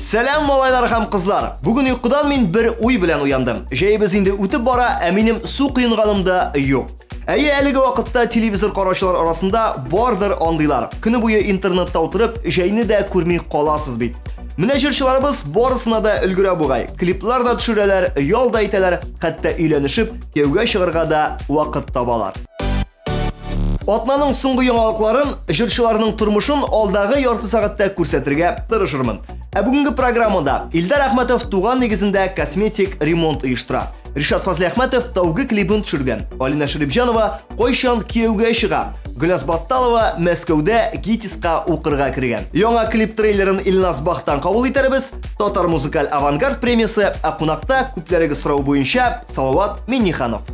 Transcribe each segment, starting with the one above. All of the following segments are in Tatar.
Сәлам, малайлар һәм кызлар! Бүген йокыдан мин бер уй белән уяндым. Җәебез инде үтеп бара, ә минем су коенганым да юк. Әйе, әлеге вакытта телевизор караучылар арасында бардыр андыйлар. Көне буе интернетта утырып, җәйне дә күрми каласыз бит. Менә җырчыларыбыз барысына да өлгерә бугай. Клиплар да төшерәләр, ял да итәләр, хәтта өйләнешеп, кияүгә чыгарга да вакыт табалар. Атнаның соңгы яңалыкларын, җырчыларның тормышын алдагы ярты сәгатьтә күрсәтергә тырышырмын. Ә бүгенге программада Илдар Әхмәтов туган нигезендә косметик ремонт оештыра. Ришат Фазлиәхмәтов тәүге клибын төшергән. Алина Шәрипҗанова кайчан кияүгә чыга? Гөлназ Батталова Мәскәүдә ГИТИСка укырга кергән. Яңа клип трейлерын Илназ Бахтан кабул итәрбез. Татар музыкаль авангард премиясе, ә кунакта күпләрегез сорау буенча Салават Минниханов.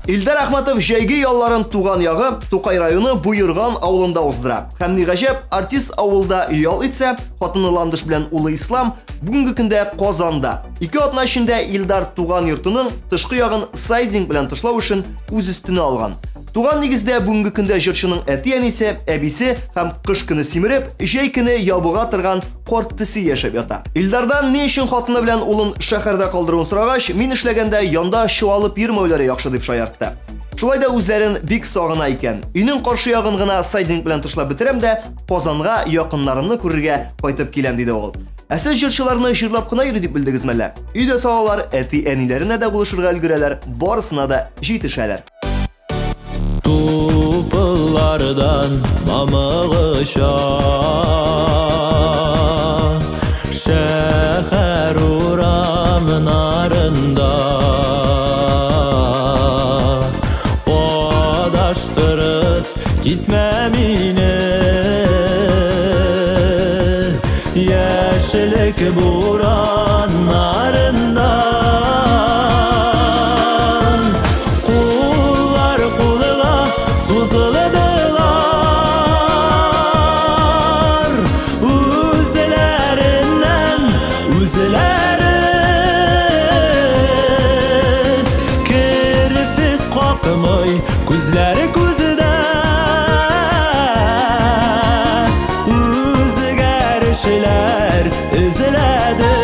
Илдар Әхмәтов җәйге ялларын туган ягы Тукай районы Буйырган авылында уздыра. Һәм ни гаҗәп, артист авылда ял итсә, хатыны Ландыш белән улы Ислам бүгенге көндә Казанда. 2 атна эчендә Илдар туган йортының тышкы ягын сайдинг белән тышлау эшен үз өстенә алган. Туган нигездә бүгенге көндә җырчының әти-әнисе, әбисе һәм кыш көне симереп, җәй көне ябыга торган карт песи яшәп ята. Илдардан ни өчен хатыны белән улын шәһәрдә калдыруын сорагач, мин эшләгәндә янда чуалып йөрмәүләре яхшы дип шаяртты. Шулай да үзләрен бик сагына икән. Өйнең каршы ягын гына сайдинг белән тышлап бетерәм дә, Казанга якыннарымны күрергә кайтып киләм, диде ул. Ә сез җырчыларны җырлап кына йөри дип белдегез мәллә? Өйдә салалар, әти-әниләренә дә булышырга өлгерәләр, барысына да җитешәләр. Тупыллардан мамык оча, шәһәр урамнарында адаштырып китмә мине, яшьлек бураннарында. Куллар кулга сузылдылар, үзләреннән үзләре керфек какмый, күзләре күздә үзгәрешләр эзләде.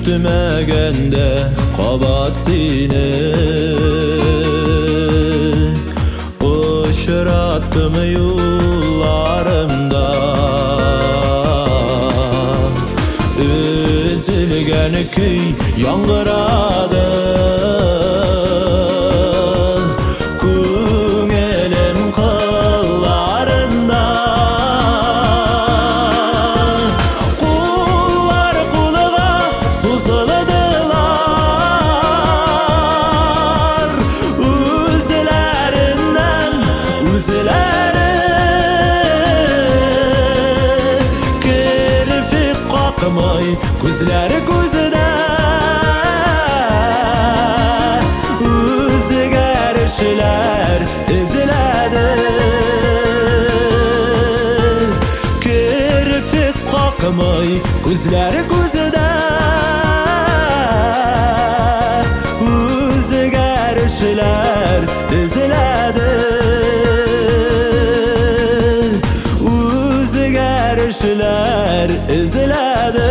Көтмәгәндә кабат сине очраттым юлларымда, өзелгән көй яңгырады күңелем кылларында. Куллар кулга сузылдылар, үзләреннән үзләре керфек какмый, күзләре күздә үзгәрешләр эзләде. Керфек какмый, күзләре күздә үзгәрешләр эзләде. Үзгәрешләр эзләде.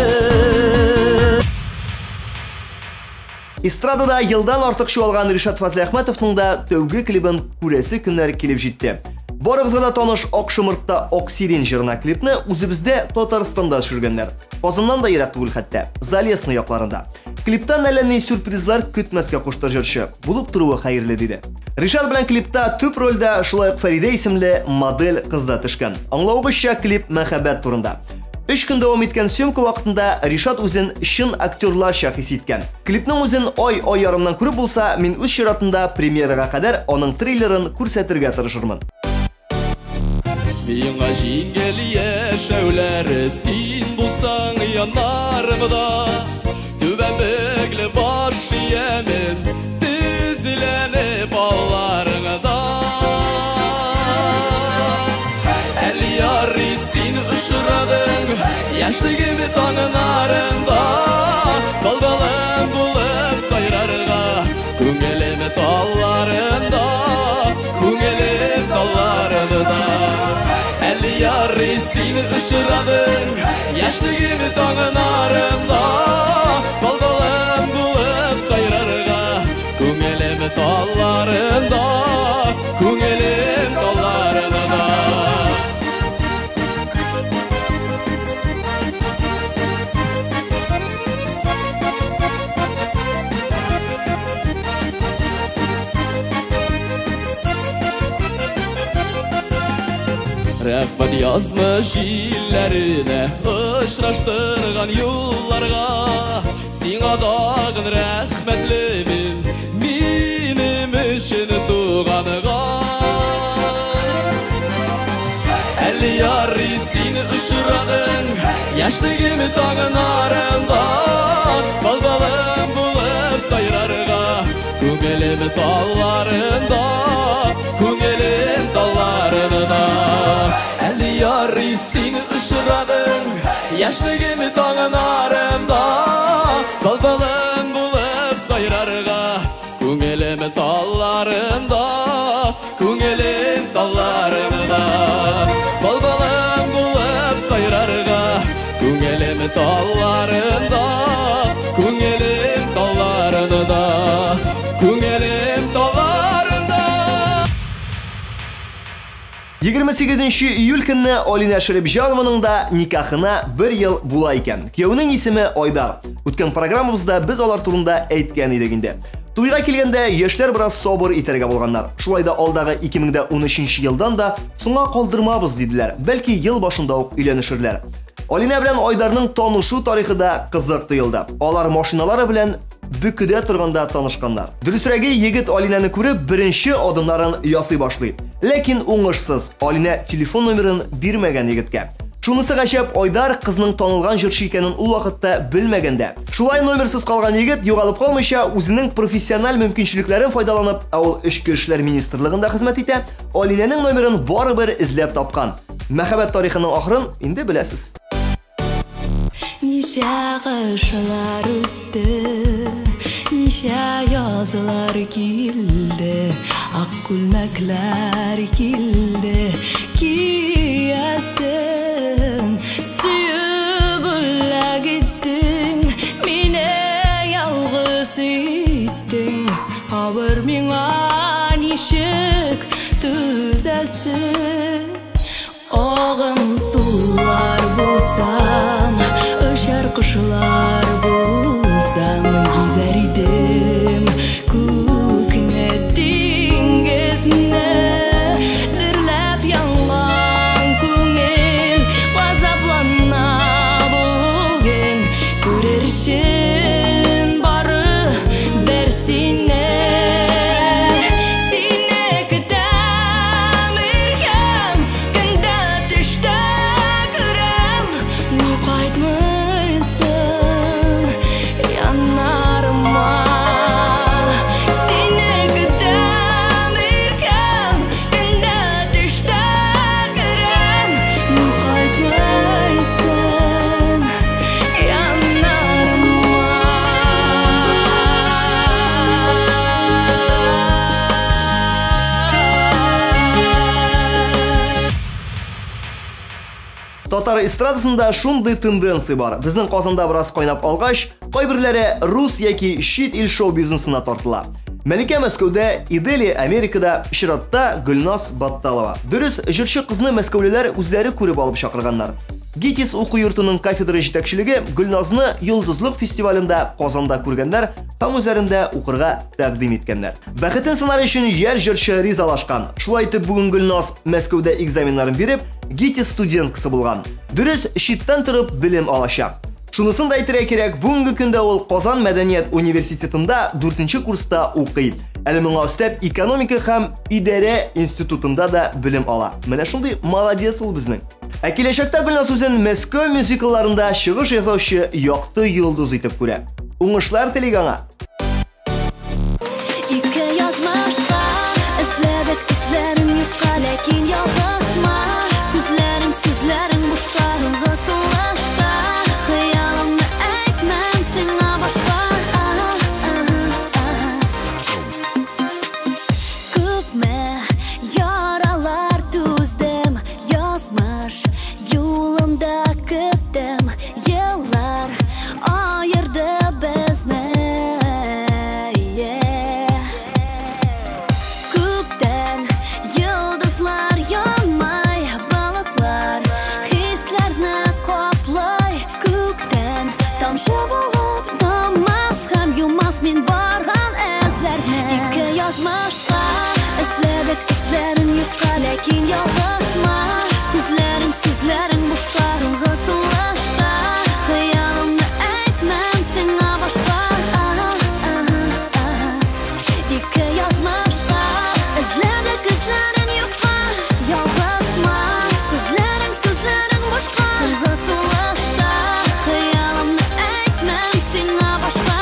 Эстрадада елдан артык чуалган Ришат Фазлиәхмәтовның да тәүге клибын күрәсе көннәр килеп җитте. Барыгызга да таныш Ак шомыртта Ак сирень җырына клипны үзебездә Татарстанда төшергәннәр. Казаннан да ерак түгел хәтта, Залесный якларында. Клиптан әллә ни сюрпризлар көтмәскә кушты җырчы. Булып торуы хәерле, диде. Ришат белән клипта төп рольдә шулай ук Фәридә исемле модель кыз да төшкән. Аңлавыгызча, клип мәхәббәт турында. 3 көн дәвам иткән съемка вакытында Ришат үзен чын актерларча хис иткән. Клипның үзен ай-ай ярымнан күреп булса, мин үз чиратында премьерага кадәр аның трейлерын күрсәтергә тырышырмын. Миңа җиңел яшәүләр, син булсаң янарымда. Түбәм Бөкле баш иямен, тезләнеп алларыңда. Әле ярый син очрадың, яшьлегем таңнарында. Балбалым булып сайрарга, күңелем талларында, күңелем талларында. Әле ярый син очрадың, яшьлегем таңнарында. Балбалым булып сайрарга, күңелем талларында, күңелем талларында. Рәхмәт язмыш җилләренә, очраштырган юлларга. Сиңа тагын рәхмәтле мин, минем өчен туганга. Әле ярый син очрадың, яшьлегем таңнарында. Балбалым булып сайрарга, күңелем талларында, күңелем талларында. Әле ярый син очрадың, яшьлегем таңнарында. Балбалым булып сайрарга, күңелем талларында, күңелем талларында. Балбалым булып сайрарга, күңелем талларында, күңелем талларында, күңелем талларында. 28 июль көнне Алинә Шәрипҗанованың да никахына бер ел була икән. Кияүнең исеме Айдар. Үткән программабызда без алар турында әйткән идек инде. Туйга килгәндә яшьләр бераз сабыр итәргә булганнар. Шулай да алдагы 2013 елдан да соңга калдырмабыз диделәр. Бәлки ел башында ук өйләнешерләр. Алинә белән Айдарның танышу тарихы да кызык тоелды. Алар машиналары белән бөкедә торганда танышканнар. Дөресрәге, егет Алинәне күреп беренче адымнарын ясый башлый. Ләкин уңышсыз. Алинә телефон номерын бирмәгән егеткә. Шунысы гаҗәп, Айдар кызның танылган җырчы икәнен ул вакытта белмәгәндә. Шулай номерсыз калган егет югалып калмыйча үзенең профессиональ мөмкинчелекләрен файдаланып, ә ул Эчке эшләр министрлыгында хезмәт итә, Алинәнең номерын барыбер эзләп тапкан. Мәхәббәт тарихының ахырын инде беләсез. Ничә кышлар үтте, ничә язлар килде, ак күлмәкләр килде, киясең, сөеп үлә киттең, мине ялгыз иттең, авыр миңа ничек түзәсең? Агым сулар булсам, очар кошлар булсам, гизәр идем күкне, диңгезне. Дөрләп янган күңел газаплана бүген, күрер өчен бары бер сине. Сине көтәм иркәм, көндә төштә күрәм, ни кайтмыйсың яннарыма. Сине көтәм иркәм, көндә төштә күрәм, ни кайтмыйсың яннарыма. Татар эстрадасында шундый тенденция бар. Безнең Казанда бераз кайнап алгач, кайберләре рус яки чит ил шоу-бизнесына тартыла. Мәликә Мәскәүдә, Иделия Америкада, чиратта Гөлназ Батталова. Дөрес, җырчы кызны мәскәүлеләр үзләре күреп алып чакырганнар. ГИТИС уку йортының кафедра җитәкчелеге Гөлназны Йолдызлык фестивалендә Казанда күргәннәр һәм үзләрендә укырга тәкъдим иткәннәр. Бәхетен сынар өчен яшь җырчы ризалашкан. Шулай итеп бүген Гөлназ Мәскәүдә экзаменнарын биреп, ГИТИС студенткасы булган. Дөрес, читтән торып белем алачак. Шунысын да әйтергә кирәк, бүгенге көндә ул Казан мәдәният университетында 4нче курста укый. Әле моңа өстәп экономика һәм идарә институтында да белем ала. Менә шундый молодец ул безнең. Ә киләчәктә Гөлназ үзен Мәскәү мюзиклларында чыгыш ясаучы якты йолдыз итеп күрә. Уңышлар телик аңа. Ике язмышка эзләдек эзләрен юкка, ләкин ялгышма. Күзләрең, сүзләрең бушка. Соңгы сулышта хыялымны әйтмәм сиңа башка. Күпме яралар түздем, язмыш юлында көттем. Еллар айырды безне. Күктән йолдызлар янмай, болытлар хисләрне каплай. Күктән тамчы булып таммас һәм юмас мин барган эзләрне. Ике язмышка эзләдек эзләрен юкка, ләкин ялгышма. Күзләрең, сүзләрең бушка. Соңгы сулышта хыялымны әйтмәм сиңа башка. Ике язмышка эзләдек эзләрен юкка, ялгышма. Күзләрең, сүзләрең бушка. Соңгы сулышта хыялымны әйтмәм сиңа башка.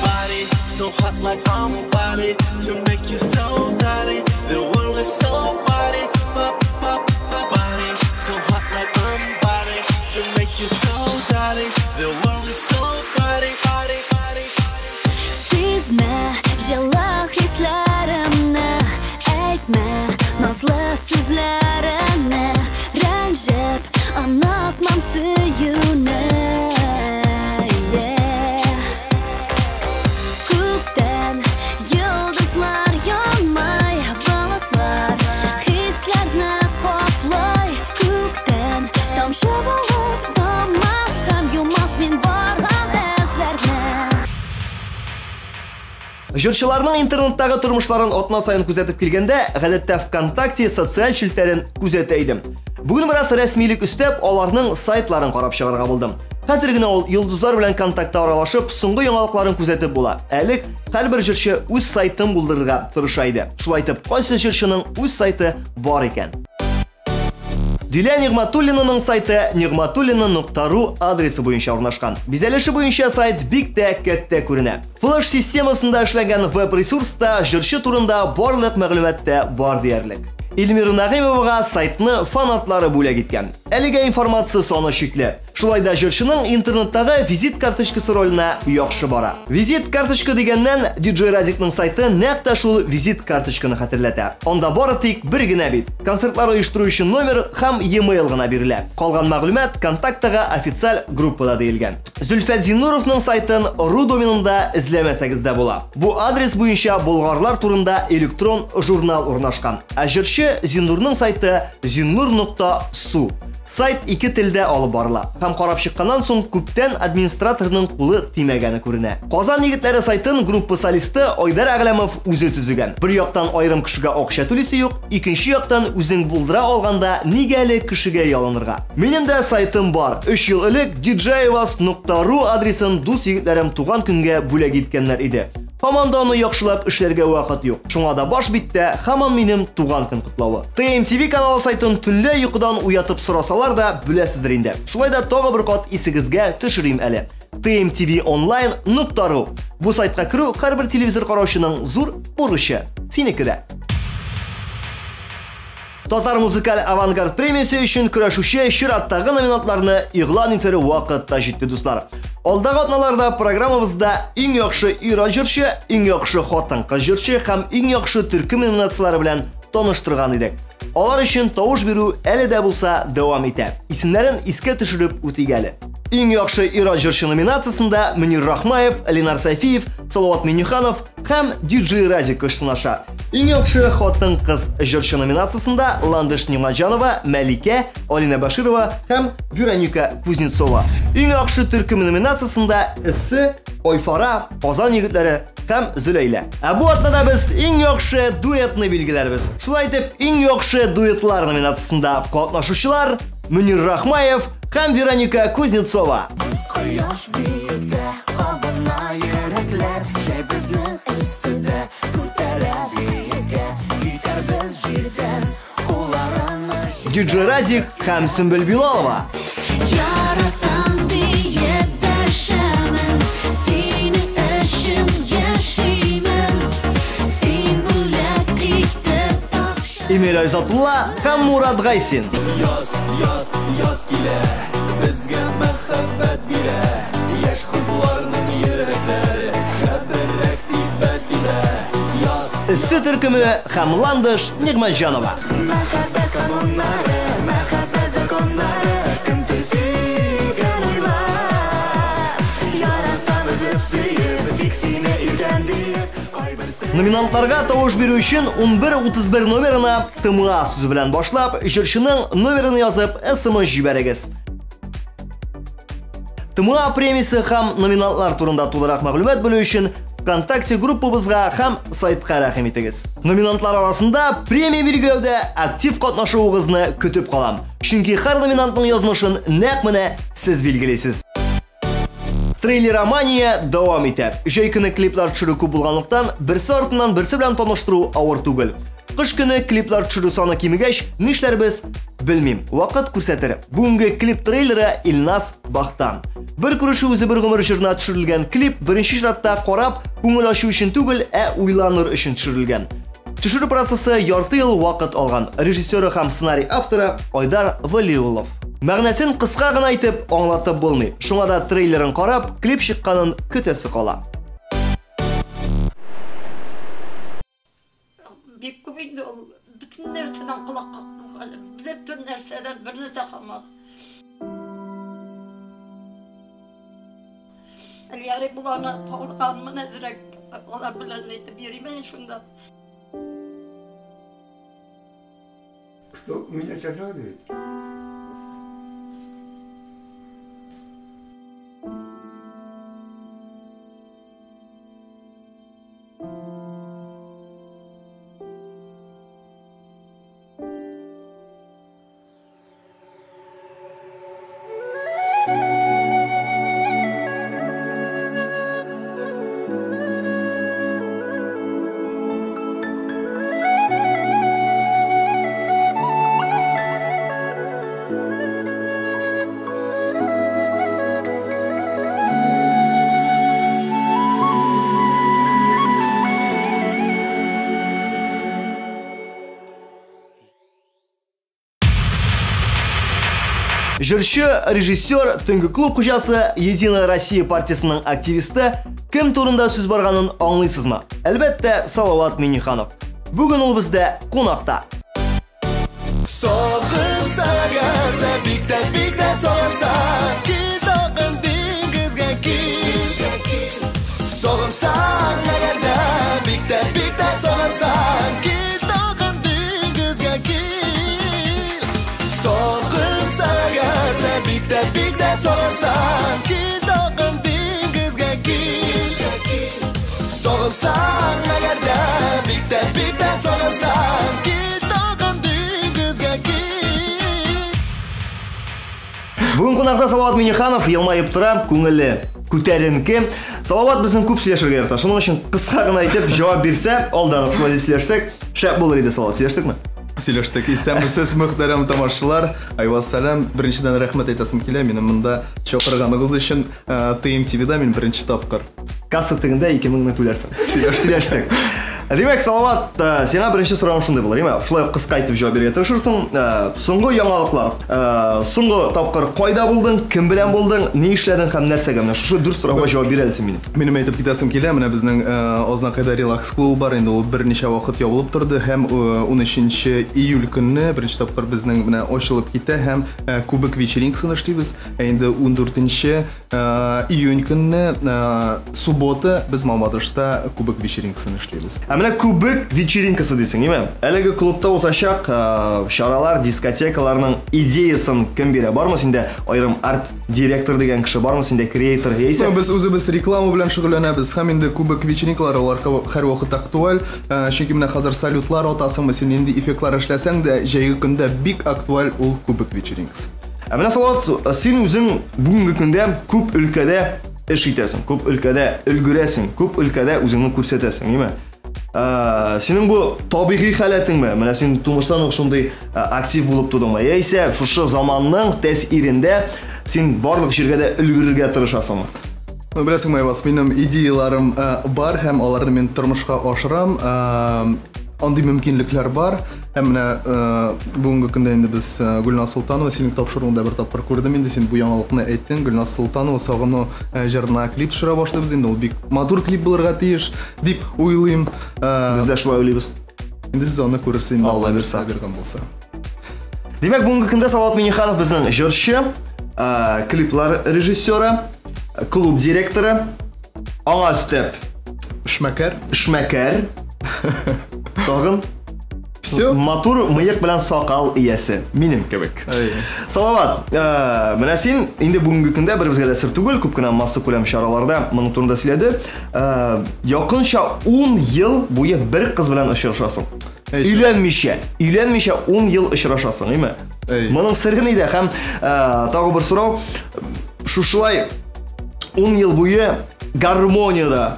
Body so hot like I'm body to make you so dirty. The world is so body, pop, pop, pop. Body so hot like I'm body to make you so dirty. The world is so body, body, body. Сизмә җылы хисләремне, әйтмә назлы сүзләреңне. Рәнҗеп онытмам сөюне. Күктән йолдызлар янмай, болытлар хисләрне каплай. Күктән тамчы булып таммас һәм юмас мин барган эзләрне. Җырчыларның интернеттагы тормышларын атна саен күзәтеп килгәндә, гадәттә ВКонтакте социаль челтәрен күзәтә идем. Бүген бераз рәсмилек өстәп, аларның сайтларын карап чыгарга булдым. Хәзер генә ул йолдызлар белән контактта аралашып, соңгы яңалыкларын күзәтеп була. Элек һәрбер җырчы үз сайтын булдырырга тырыша иде. Шулай итеп, кайсы җырчының үз сайты бар икән? Дилә Нигъмәтуллинаның сайты nigmatullina.ru адресы буенча урнашкан. Бизәлеше буенча сайт бик тә кәттә күренә. Флеш системасында эшләнгән веб-ресурста җырчы турында барлык мәгълүмат та бар диярлек. Эльмира Нәгыймовага сайтны фанатлары бүләк иткән. Әлегә информация саны шикле. Шулай да җырчының интернеттагы визит карточкасы роленә яхшы бара. Визит карточка дигәннән DJ Радикның сайты нәкъ тә шул визит карточканы хәтерләтә. Анда бары тик бер генә бит. Концертлар оештыру өчен номер һәм e-mail гына бирелә. Калган мәгълүмат контакттагы официаль группада диелгән. Зөлфәт Зиннуровның сайтын ру доменында эзләмәсәгез дә була. Бу адрес буенча болгарлар турында электрон журнал урнашкан. Ә җырчы Зиннурның сайты zinnur.su. Сайт ике телдә алып барыла. Һәм карап чыкканнан соң күптән администраторның кулы тимәгәне күренә. Казан егетләре сайтын группа солисты Айдар Әгъләмов үзе төзегән. Бер яктан аерым кешегә акча түлисе юк, икенче яктан үзең булдыра алганда нигә әле кешегә ялынырга? Минем дә сайтым бар. 3 ел элек djvas.ru адресын дус егетләрем туган көнгә бүләк иткәннәр иде. Һаман да аны яхшылап эшләргә вакыт юк. Шуңа да баш биттә һаман минем туган көн котлавы. TMTV каналы сайтын төнлә йокыдан уятып сорасалар да беләсездер инде. Шулай да тагы бер кат исегезгә төшерим әле. tmtvonline.ru. Бу сайтка керү һәрбер телевизор караучының зур бурычы. Синеке дә. Татар музыкаль авангард премиясе өчен көрәшүче чираттагы номинантларны игълан итәр вакыт та җитте, дуслар. Алдагы атналарда программабызда иң яхшы ир-ат җырчы, иң яхшы хатын-кыз җырчы һәм иң яхшы төркем номинацияләре белән таныштырган идек. Алар өчен тавыш бирү әле дә булса дәвам итә. Исемнәрен искә төшереп үтик әле. Иң яхшы ир-ат җырчы номинациясендә Мөнир Рахмаев, Ленар Сайфиев, Салават Миңнеханов һәм DJ Радик көч сынаша. Иң яхшы хатын-кыз җырчы номинациясендә Ландыш Нигъмәтҗанова, Мәликә, Алина Баширова һәм Вероника Кузнецова. Иң яхшы төркем номинациясендә Эссе, Айфара, Казан егетләре һәм Зөләйлә. Ә бу атнада без иң яхшы дуэтны билгеләрбез. Шулай итеп, иң яхшы дуэтлар номинациясендә катнашучылар Мөнир Рахмаев һәм Вероника Кузнецова. Кояш биектә, кабына йөрәкләр, җәй безнең өстендә, күтәрә биеккә, китәрбез җирдән, кулларны DJ Радик һәм Сөмбел Билалова. Яратам. Эмиль Айзатулла һәм Мурат Гайсин. Яз, яз, яз килә, безгә мәхәббәт бирә. Яшь кызларның йөрәкләре шәбрәк тибә тибә. Яз. Эссе төркеме һәм Ландыш Нигъмәтҗанова. Мәхәббәт кануннары, мәхәббәт законнары, кем төзегән уйлар? Яратам өзеп сөеп, тик сине ирдән диеп, кайберсе Номинантларга тавыш бирү өчен 1131 номерына ТМА сүзе белән башлап, җырчының номерын язып, СМС җибәрегез. ТМА премиясе һәм номинантлар турында тулырак мәгълүмат белү өчен ВКонтакте группабызга һәм сайтка рәхим итегез. Номинантлар арасында премия билгеләүдә актив катнашуыгызны көтеп калам. Чөнки һәр номинантның язмышын нәкъ менә сез билгелисез. Трейлеромания дәвам итә. Җәй көне клиплар төшерү күп булганлыктан, берсе артыннан берсе белән таныштыру авыр түгел. Кыш көне клиплар төшерү саны кимегәч, нишләрбез? Белмим. Вакыт күрсәтер. Бүгенге клип трейлеры Илназ Бахтан. Бер күрешү үзе бер гомер җырына төшерелгән клип беренче чиратта карап, күңел ачу өчен түгел, ә уйланыр өчен төшерелгән. Төшерү процессы ярты ел вакыт алган. Режиссеры һәм сценарий авторы Айдар Валиуллов. Мәгънәсен кыска гына итеп аңлатып булмый. Шуңа да трейлерын карап, клип чыкканын көтәсе кала. Бик күп инде ул. Бөтен нәрсәдән колак кактым хәзер. Бөтен нәрсәдән бер нәрсә калмады. Әле ярый боларны калганмын әзрәк. Алар белән әйтеп йөрим әле шунда. Что меня сейчас радует? Җырчы, режиссер, төнге клуб хуҗасы, Единая Россия партиясының активисты кем турында сүз барганын аңлыйсызмы? Әлбәттә, Салават Миңнеханов. Бүген ул бездә кунакта. Салкынса әгәр дә, бик тә, бик тә салынса, кил тагын диңгезгә кил. Салынсаң әгәр дә, бик тә, бик тә салынсаң, кил тагын диңгезгә кил. Салкынса әгәр дә, бик тә, бик тә салынсаң, кил тагын диңгезгә кил. Салынсаң әгәр дә, бик тә, бик тә салынсаң, кил тагын диңгезгә кил. Бүген кунакта Салават Миңнеханов елмаеп тора, күңеле күтәренке. Салават безнең күп сөйләшергә ярата. Шуның өчен кыска гына итеп җавап бирсә, алдан ук шулай дип сөйләшсәк, шәп булыр иде, Салават. Сөйләштекме? Сөйләштек. Исәнмесез, мөхтәрәм тамашачылар. Айваз, сәлам. Беренчедән рәхмәт әйтәсем килә, мине монда чакырганыгыз өчен. ТМ ТВ-да мин беренче тапкыр. Касса тегендә 2000 түләрсең. Сөйләштек. Димәк, Салават, сиңа беренче соравым шундый булыр, әйме? Шулай ук кыска итеп җавап бирергә тырышырсың. Соңгы яңалыклар. Соңгы тапкыр кайда булдың, кем белән булдың, ни эшләдең һәм нәрсәгә? Менә шушы дүрт сорауга җавап бирә әле син минем. Минем әйтеп китәсем килә, менә безнең Азнакайда релакс клубы бар, инде ул берничә вакыт ябылып торды һәм 13 июль көнне беренче тапкыр безнең менә ачылып китә һәм күбек вечеринкасын эшлибез. Ә инде 14 июнь көнне, суббота, без Мамадышта күбек вечеринкасын эшлибез. Ә менә күбек вечеринкасы дисең, әйме? Әлеге клубта узачак чаралар, дискотекаларның идеясын кем бирә? Бармы синдә аерым арт-директор дигән кеше, бармы синдә креатор яисә? Без үзебез реклама белән шөгыльләнәбез һәм инде күбек вечеринкалары алар һәрвакыт актуаль. Чөнки менә хәзер салютлар атасыңмы, син нинди эффектлар эшләсәң дә, җәйге көндә бик актуаль ул күбек вечеринкасы. Ә менә, Салават, син үзең бүгенге көндә күп өлкәдә эш итәсең, күп өлкәдә өлгерәсең, күп өлкәдә үзеңне күрсәтәсең, әйме? Синең бу табигый халәтеңме? Менә син тумыштан ук шундый актив булып тудыңмы? Яисә шушы заманның тәэсирендә син барлык җиргә дә өлгерергә тырышасыңмы? Ну, беләсеңме, Айваз, минем идеяларым бар һәм аларны мин тормышка ашырам. Андый мөмкинлекләр бар. Һәм менә бүгенге көндә инде без Гөлназ Солтанова синең тапшыруыңда бер тапкыр күрдем инде, син бу яңалыкны әйттең. Гөлназ Солтанова Сагыну җырына клип төшерә башлыйбыз инде, ул бик матур клип булырга тиеш дип уйлыйм. Без дә шулай уйлыйбыз. Инде сез аны күрерсез инде, Алла бирсә, биргән булса. Димәк, бүгенге көндә Салават Минниханов безнең җырчы, клиплар режиссеры, клуб директоры, аңа өстәп эшмәкәр, эшмәкәр. Тагын Все. Матур мыек белән сакал иясе, минем кебек. Салават, менә син инде бүгенге көндә беребезгә дә сер түгел, күп кенә массакүләм чараларда моның турында сөйләде. Якынча 10 ел буе бер кыз белән очрашасың. Өйләнмичә, өйләнмичә 10 ел очрашасың, әйме? Моның сере нидә? Һәм тагы бер сорау, шушылай 10 ел буе гармониядә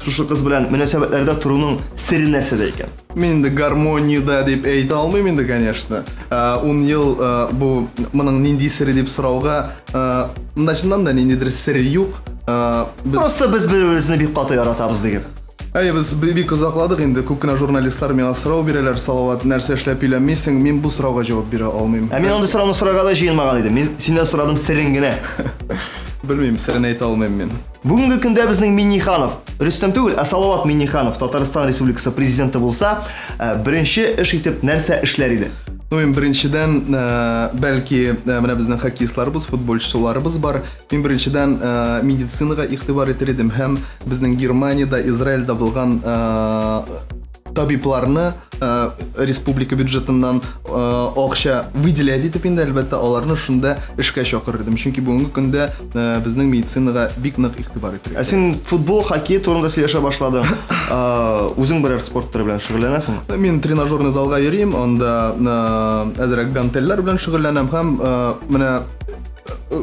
шушы кыз белән мөнәсәбәтләрдә торуның сере нәрсәдә икән? Мин инде гармониядә дип әйтә алмыйм инде, конечно. 10 ел бу моның нинди сере дип сорауга, монда чыннан да ниндидер сер юк. Просто без бер-беребезне бик каты яратабыз диген. Әйе, без бик озакладык инде. Күп кенә журналистлар миңа сорау бирәләр, Салават, нәрсә эшләп өйләнмисең? Мин бу сорауга җавап бирә алмыйм. Ә мин андый сорауны сорарга да җыенмаган идем. Мин синнән сорадым серен генә. Белмим, серен әйтә алмыйм мин. Бүгенге көндә безнең Минниханов, Рөстәм түгел, ә Салават Минниханов Татарстан Республикасы президенты булса, беренче эш итеп нәрсә эшләр иде? Ну, мин беренчедән, бәлки, менә безнең хоккеистларыбыз, футболчыларыбыз бар. Мин беренчедән медицинага игътибар итер идем һәм безнең Германиядә, Израильдә булган табибларны республика бюджетыннан акча выделять итеп инде, әлбәттә, аларны шунда эшкә чакырыр идем. Чөнки бүгенге көндә безнең медицинага бик нык игътибар итергә. Ә син футбол, хоккей турында сөйләшә башладың. Үзең берәр спорт төре белән шөгыльләнәсеңме? Мин тренажерный залга йөрим, анда әзрәк гантельләр белән шөгыльләнәм һәм менә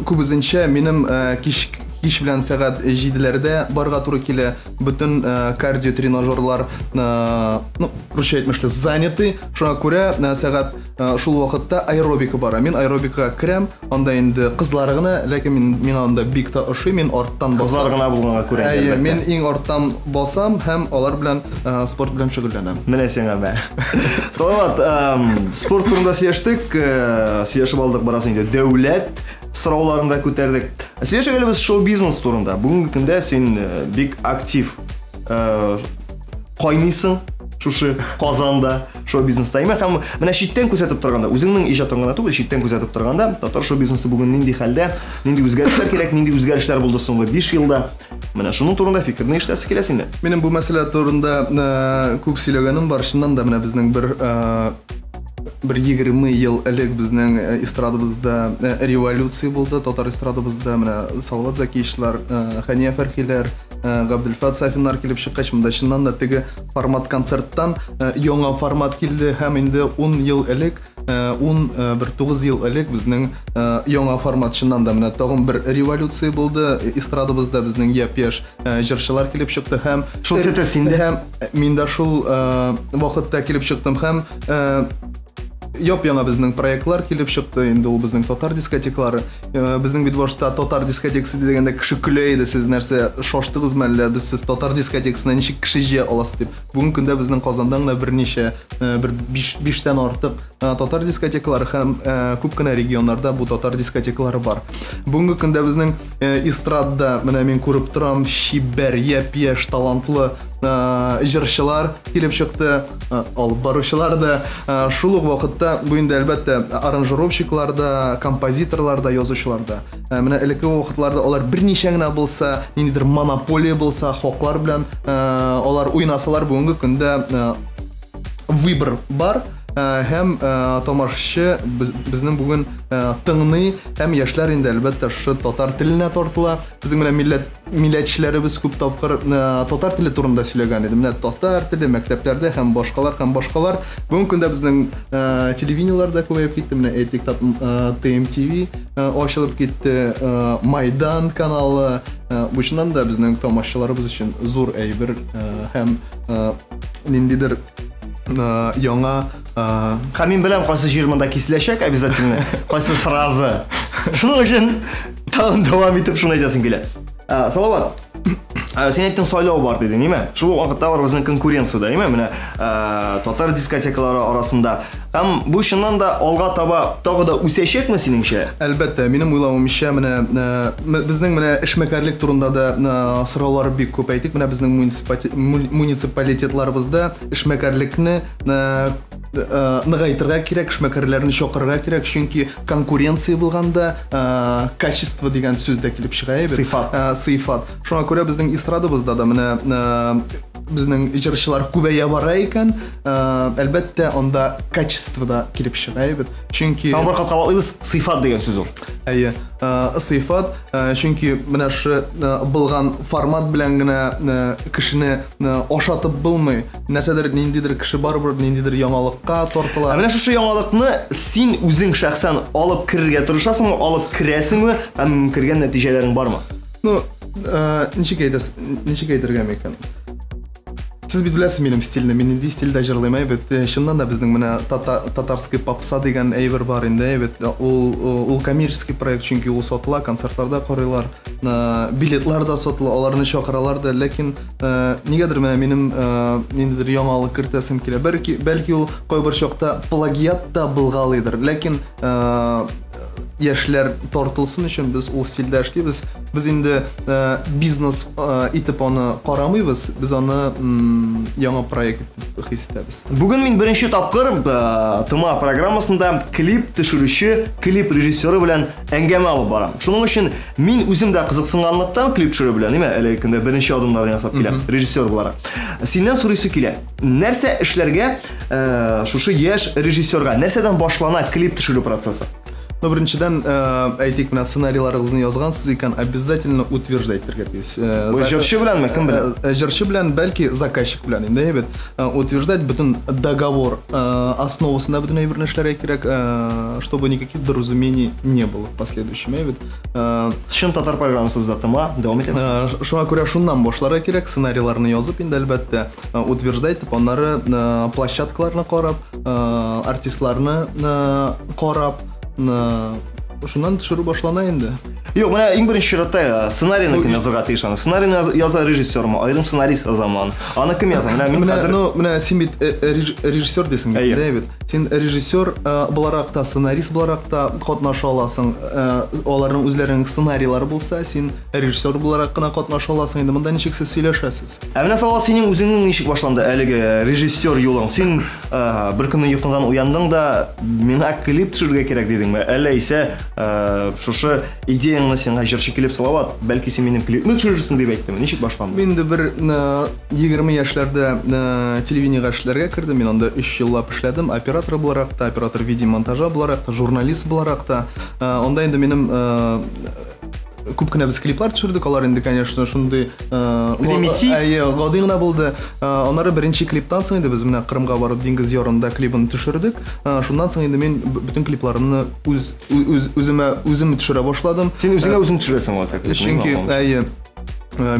күбесенчә минем кич кич белән сәгать 7-ләрдә барга туры килә. Бөтен кардио тренажерлар, ну, русча әйтмешли, заняты. Шуңа күрә сәгать шул вакытта аэробика бара. Мин аэробикага керәм, анда инде кызлар гына, ләкин мин миңа анда бик тә ошый, мин арттан басам. Кызлар гына булганга күрә, Әйе, мин иң арттан басам һәм алар белән спорт белән шөгыльләнәм. Менә сиңа мә. Салават, спорт турында сөйләштек, сөйләшеп алдык бераз инде. Дәүләт сорауларын да күтәрдек. Сөйләшик әле без шоу-бизнес турында. Бүгенге көндә син бик актив кайныйсың шушы Казанда шоу-бизнеста. Әйме, һәм менә читтән күзәтеп торганда, үзеңнең иҗатың гына түгел, читтән күзәтеп торганда, татар шоу-бизнесы бүген нинди хәлдә, нинди үзгәрешләр кирәк, нинди үзгәрешләр булды соңгы 5 елда. Менә шуның турында фикерне ишетәсе килә синнән. Минем бу мәсьәлә турында күп сөйләгәнем бар. Чыннан да менә безнең бер 20 ел элек безнең эстрадабызда революция булды, татар эстрадабызда менә Салават Закиевичлар, Хәния Фәрхиләр, Габделфәт Сафиннар килеп чыккач, монда чыннан да теге формат концерттан яңа формат килде һәм инде 10 ел элек, 9 ел элек безнең яңа формат чыннан да менә тагын бер революция булды. Эстрадабызда безнең япь-яшь җырчылар килеп чыкты һәм шул сәбәптән син дә һәм мин дә шул вакытта килеп чыктым һәм яп-яңа безнең проектлар килеп чыкты. Инде ул безнең татар дискотеклары. Безнең бит башта татар дискотекасы дигәндә кеше көлә иде, сез нәрсә шаштыгызмы әллә, без сез татар дискотекасына ничек кеше җыя аласыз дип. Бүгенге көндә безнең Казанда гына берничә, бер биштән артык татар дискотекалары һәм күп кенә регионнарда бу татар дискотекалары бар. Бүгенге көндә безнең эстрадада менә мин күреп торам, чибәр, япь-яшь, талантлы җырчылар килеп чыкты, алып баручылар да. Шул ук вакытта бу инде әлбәттә аранжировщиклар да, композиторлар да, язучылар да. Менә элекке вакытларда алар берничә генә булса, ниндидер монополия булса, хаклар белән алар уйнасалар, бүгенге көндә выбор бар. Һәм тамашачы безнең бүген тыңлый, һәм яшьләр инде әлбәттә шушы татар теленә тартыла. Безнең менә милләтчеләребез күп тапкыр татар теле турында сөйләгән иде. Менә татар теле мәктәпләрдә һәм башкалар һәм башкалар. Бүгенге көндә безнең телевидениеләр дә күбәеп китте. Менә әйтик, ТМТВ ачылып китте, Майдан каналы. Бу чыннан да безнең тамашачыларыбыз өчен зур әйбер һәм ниндидер яңа. Һәм мин беләм, кайсы җир монда киселәчәк обязательно, кайсы фраза. Шуның өчен тагын дәвам итеп шуны әйтәсем килә. Салават, син әйттең сайлау бар дидең, әйме? Шул ук вакытта бар безнең конкуренция да, әйме? Менә татар дискотекалары арасында. Һәм бу чыннан да алга таба тагы да үсәчәкме синеңчә? Әлбәттә, минем уйлавымча, менә безнең менә эшмәкәрлек турында да сораулар бик күп. Әйтик, менә безнең муниципалитетларыбызда эшмәкәрлекне ныгайтырга кирәк, эшмәкәрләрне чакырырга кирәк, чөнки конкуренция булганда качество дигән сүз дә килеп чыга, әйбәт. Сыйфат. Сыйфат. Шуңа күрә безнең эстрадабызда да менә безнең җырчылар күбәя бара икән, әлбәттә, анда качество да килеп чыга бит. Чөнки Тагын бер кат кабатлыйбыз, сыйфат дигән сүз ул. Әйе, сыйфат, чөнки менә шу булган формат белән генә кешене ашатып булмый. Нәрсәдер, ниндидер кеше барыбер ниндидер яңалыкка тартыла. Ә менә шушы яңалыкны син үзең шәхсән алып керергә тырышасыңмы, алып керәсеңме һәм кергән нәтиҗәләрең бармы? Ну, ничек әйтәс, ничек әйтергә микән? Сез бит беләсез минем стильне, мин нинди стильдә җырлыйм, әйбәт. Чыннан да безнең менә татарский попса дигән әйбер бар инде, әйбәт. Ул коммерческий проект, чөнки ул сатыла, концертларда карыйлар, билетлар да сатыла, аларны чакыралар да, ләкин нигәдер менә минем ниндидер яңалык кертәсем килә. Бәлки ул кайбер чакта плагиат та булгалыйдыр, ләкин яшьләр тартылсын өчен без ул стильдә эшлибез. Без инде бизнес итеп аны карамыйбыз, без аны яңа проект итеп хис итәбез. Бүген мин беренче тапкыр ТМА программасында клип төшерүче, клип режиссеры белән әңгәмә алып барам. Шуның өчен мин үзем дә кызыксынганлыктан клип төшерү белән, әйме, әлеге көндә беренче адымнарны ясап киләм, режиссер буларак. Синнән сорыйсы килә. Нәрсә эшләргә шушы яшь режиссерга? Нәрсәдән башлана клип төшерү процессы? Ну, беренчедән, әйтик, менә сценарийларыгызны язгансыз икән, обязательно утверждать итәргә тиеш. Бу җырчы беләнме, кем белән? Җырчы белән, бәлки заказчик белән инде, әйбәт. Утверждать бөтен договор основасында бөтен әйберне эшләргә кирәк, чтобы никаких недоразумений не было в последующем, әйбәт. Чын татар программасы бездә ТМА, дәвам итәбез. Шуңа күрә шуннан башларга кирәк, сценарийларны язып инде, әлбәттә, утверждать итеп, аннары площадкаларны карап, артистларны карап, шуннан төшерү башлана инде. Юк, менә иң беренче чиратта сценарийны кем язарга тиеш аны? Сценарийны яза режиссермы, аерым сценарист язамы аны? Аны кем яза? Менә мин хәзер Менә син бит режиссер дисең бит, әйе бит. Син режиссер буларак та, сценарист буларак та катнаша аласың. Аларның үзләренең сценарийлары булса, син режиссер буларак кына катнаша аласың. Инде монда ничек сез сөйләшәсез? Ә менә Салават, синең үзеңнең ничек башланды әлеге режиссер юлың? Син бер көнне йокыңнан уяндың да, миңа клип төшерергә кирәк дидеңме? Әллә исә шушы идеяңны сиңа җырчы килеп, Салават, бәлки син минем клипны төшерерсең дип әйттеме? Ничек башланды? Мин инде бер 20 яшьләрдә телевидениегә эшләргә кердем. Мин анда 3 еллап эшләдем. Оператор буларак та, оператор видеомонтажа буларак та, журналист буларак та. Анда инде минем күп кенә без клиплар төшердек, алар инде, конечно, шундый примитив, әйе, гади генә булды. Аннары беренче клиптан соң инде без менә Кырымга барып диңгез ярында клибын төшердек. Шуннан соң инде мин бөтен клипларымны үз үземә үзем төшерә башладым. Син үзеңә үзең төшерәсең алайса клипны? Чөнки, әйе,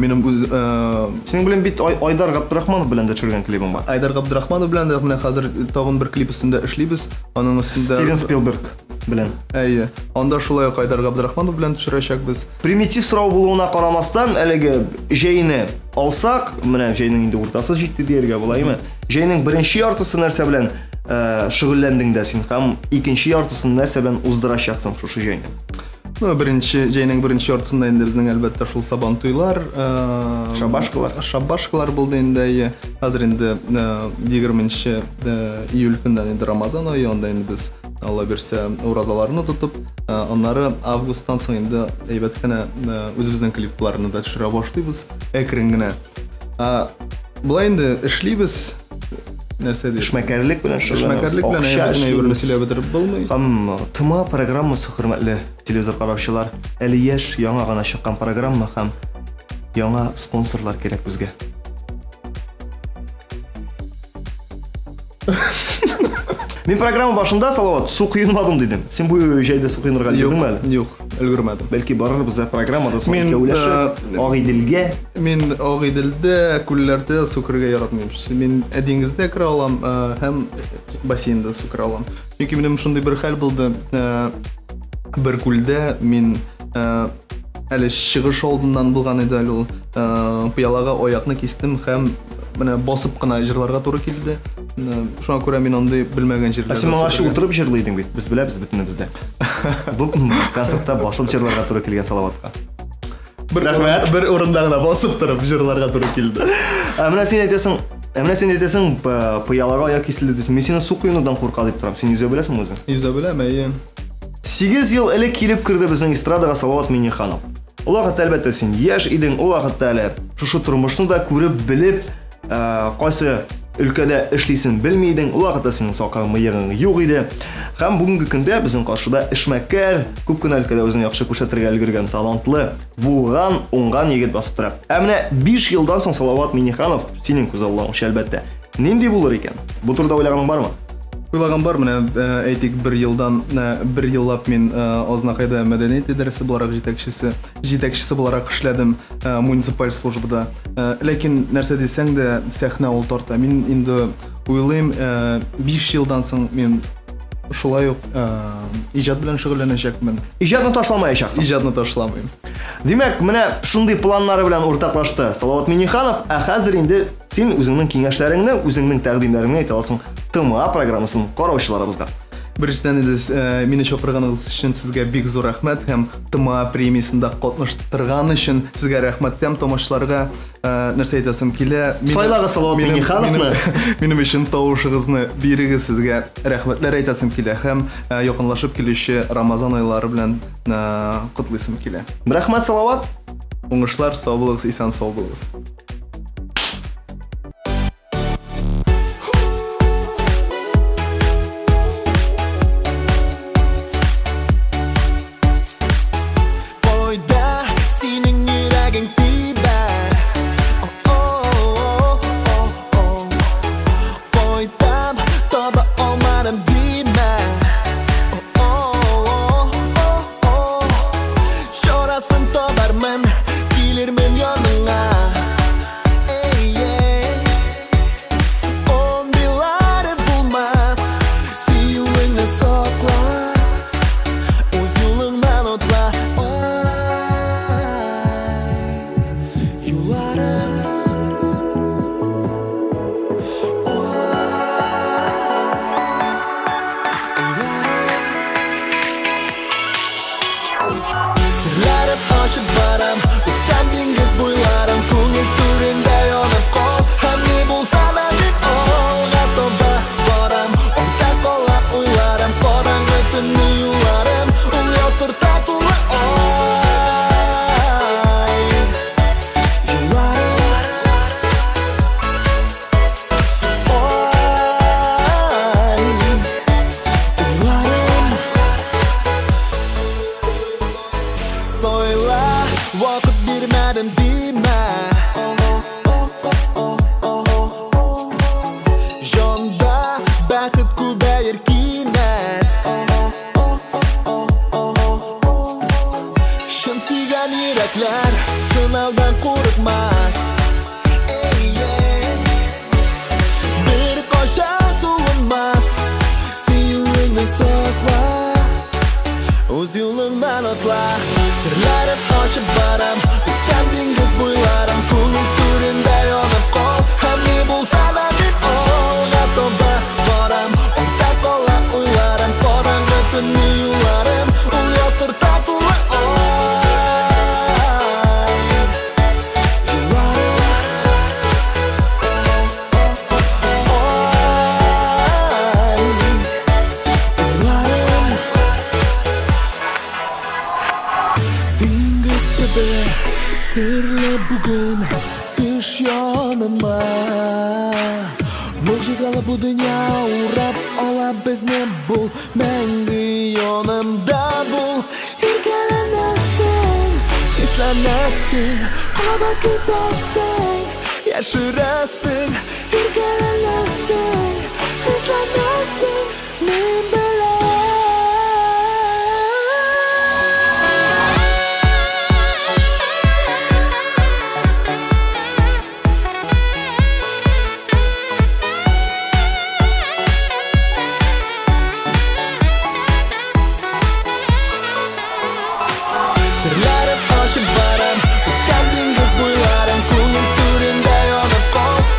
минем үз Синең белән бит Айдар Габдрахманов белән дә төшергән клибың бар. Айдар Габдрахманов белән дә менә хәзер тагын бер клип өстендә эшлибез. Аның өстендә Стивен Спилберг белән. Әйе. Анда шулай ук Айдар Габдрахманов белән төшерәчәкбез. Примитив сорау булуына карамастан, әлеге җәйне алсак, менә җәйнең инде уртасы җитте дияргә була, әйеме? Җәйнең беренче яртысы нәрсә белән шөгыльләндең дә син һәм икенче яртысын нәрсә белән уздырачаксың шушы җәйне? Ну, беренче җәйнең беренче яртысында инде безнең әлбәттә шул сабантуйлар, шабашкалар, шабашкалар булды инде, әйе. Хәзер инде 20 июль көндән инде Рамазан ае, анда инде без Алла бирсә уразаларны тотып, аннары августтан соң инде әйбәт кенә үзебезнең клипларны да төшерә башлыйбыз, әкрен генә. Болай инде эшлибез. Нәрсә дип? Эшмәкәрлек белән шөгыльләнәбез. Эшмәкәрлек белән әйберне сөйләп бетереп булмый. Һәм ТМА программасы, хөрмәтле телевизор караучылар, әле яшь, яңа гына чыккан программа һәм яңа спонсорлар кирәк безгә. Мин программа башында, Салават, су коенмадым дидем. Син бу җәйдә су коенырга өлгердеңме әле? Юк, өлгермәдем. Бәлки барырбыз да программада соң икәүләшеп Агыйделгә. Мин Агыйделдә, күлләрдә су керергә яратмыйм. Мин диңгездә керә алам һәм бассейнда су керә алам. Чөнки минем шундый бер хәл булды. Бер күлдә мин әле чыгыш алдыннан булган иде әле ул. Пыялага аякны кистем һәм менә басып кына җырларга туры килде. Шуңа күрә мин андый белмәгән җирләрдә. Ә син моңарчы утырып җырлый идең бит. Без беләбез бөтенебез дә. Бу концертта басып җырларга туры килгән Салаватка. Бер, бер урында гына басып торып җырларга туры килде. Ә менә син әйтәсең, ә менә син әйтәсең, пыялага аяк киселде дисең. Мин сине су коенудан курка дип торам. Син йөзә беләсеңме үзең? Йөзә беләм, әйе. 8 ел элек килеп керде безнең эстрадага Салават Миңнеханов. Ул вакытта, әлбәттә, син яшь идең, ул вакытта әле шушы тормышны да күреп, белеп, кайсы өлкәдә эшлисен белми идең, ул вакытта синең сакал мыегың юк иде. Һәм бүгенге көндә безнең каршыда эшмәкәр, күп кенә өлкәдә үзен яхшы күрсәтергә өлгергән, талантлы, булган, уңган егет басып тора. Ә менә 5 елдан соң Салават Миңнеханов, синең күзаллавыңча, әлбәттә, нинди булыр икән? Бу турыда уйлаганың бармы? Уйлаган бар, менә әйтик, бер елдан, бер еллап мин Азнакайда мәдәният идарәсе буларак җитәкчесе, җитәкчесе буларак эшләдем муниципаль службада. Ләкин нәрсә дисәң дә, сәхнә ул тарта. Мин инде уйлыйм, 5 елдан соң мин шулай ук иҗат белән шөгыльләнәчәкмен. Иҗатны ташламаячаксың. Иҗатны ташламыйм. Димәк, менә шундый планнары белән уртаклашты Салават Миңнеханов, ә хәзер инде син үзеңнең киңәшләреңне, үзеңнең тәкъдимнәреңне әйтә аласың ТМА программасын караучыларыбызга. Беренчедән инде мине чакырганыгыз өчен сезгә бик зур рәхмәт һәм ТМА премиясендә катнаштырган өчен сезгә рәхмәт һәм тамашачыларга нәрсә әйтәсем килә. Сайлагыз Салават Миңнехановны. Минем өчен тавышыгызны бирегез, сезгә рәхмәтләр әйтәсем килә һәм якынлашып килүче Рамазан айлары белән котлыйсым килә. Рәхмәт, Салават. Уңышлар, сау булыгыз, исән сау булыгыз. Барам, үткән диңгез буйларын, күңел түрендә янып кал,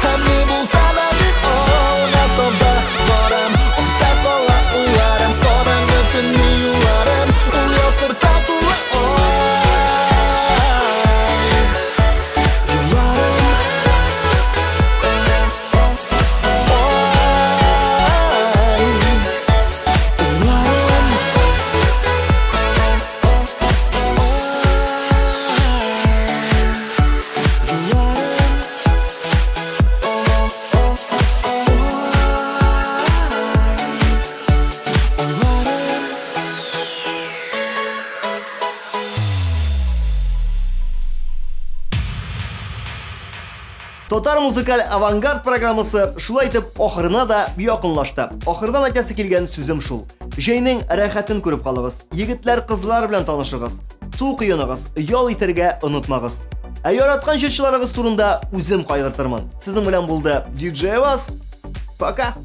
һәм ни булса да мин Татар музыкаль авангард программасы шулай итеп ахырына да якынлашты. Ахырдан әйтәсе килгән сүзем шул. Җәйнең рәхәтен күреп калыгыз. Егетләр, кызлар белән танышыгыз. Су коеныгыз, ял итәргә онытмагыз. Ә яраткан җырчыларыгыз турында үзем кайгыртырмын. Сезнең белән булды DJ Вас. Пока!